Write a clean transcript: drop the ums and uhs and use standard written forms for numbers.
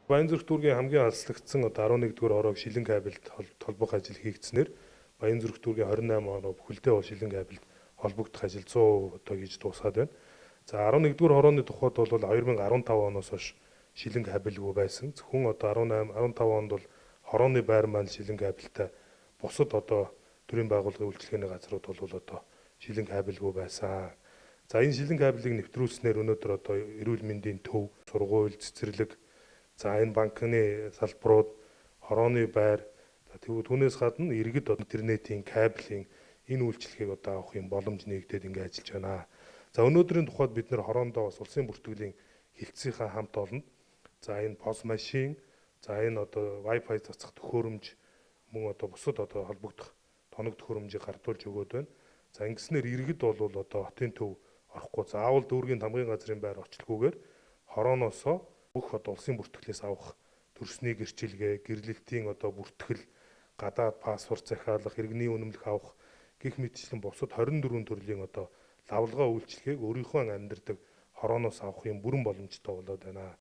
Баянзүрх дүүргийн хамгийн алслагдсан одоо 11-р хороог шилэн кабелд холбох ажил хийгдснээр Баянзүрх дүүргийн 28 хороо бүхэлдээ бол шилэн кабелд холбогдох ажил 100% одоо хийж дуусаад байна. За 11-р хорооны тухайд бол 2015 оноос хойш шилэн кабельгүй байсан. Зөвхөн одоо 18 15 онд бол хорооны байр маань шилэн кабельтай, бусад одоо төрийн байгууллагын үйлчилгээний газрууд бол одоо шилэн кабельгүй байсан. За энэ шилэн кабелийг нэвтрүүлснээр өнөөдөр одоо эрүүл мэндийн төв, сургууль, цэцэрлэг, за энэ банкны салбарууд, хорооны байр, за түүнээс гадна иргэд интернетийн кабелийн энэ үйлчилгээг одоо авах юм боломж нэгдээд ингэ ажиллаж байна. За өнөөдрийн тухайд бид нэр хороондоо бас улсын бүртгэлийн хилцийнхаа хамт олонд за энэ POS машин, за энэ одоо Wi-Fi цацах төхөөрөмж, мөн одоо бусад одоо холбогдох тоног төхөөрөмжийг гардуулж өгөөд байна. За ингэснээр иргэд бол одоо хотын төв орохгүй заавал дүүргийн тамгын газрын байр очлохгүйгээр хорооноосоо бүх одоо улсын бүртгэлээс авах төрсний гэрчилгээ, гэрлэлтийн одоо бүртгэл, гадаад паспорт захиалах, иргэний үнэмлэх авах гэх мэтчлэн бусад 24 төрлийн одоо лавлгаа үйлчилгээг өөрийнхөө амьдардаг хорооноос авах юм бүрэн боломжтой болоод байна.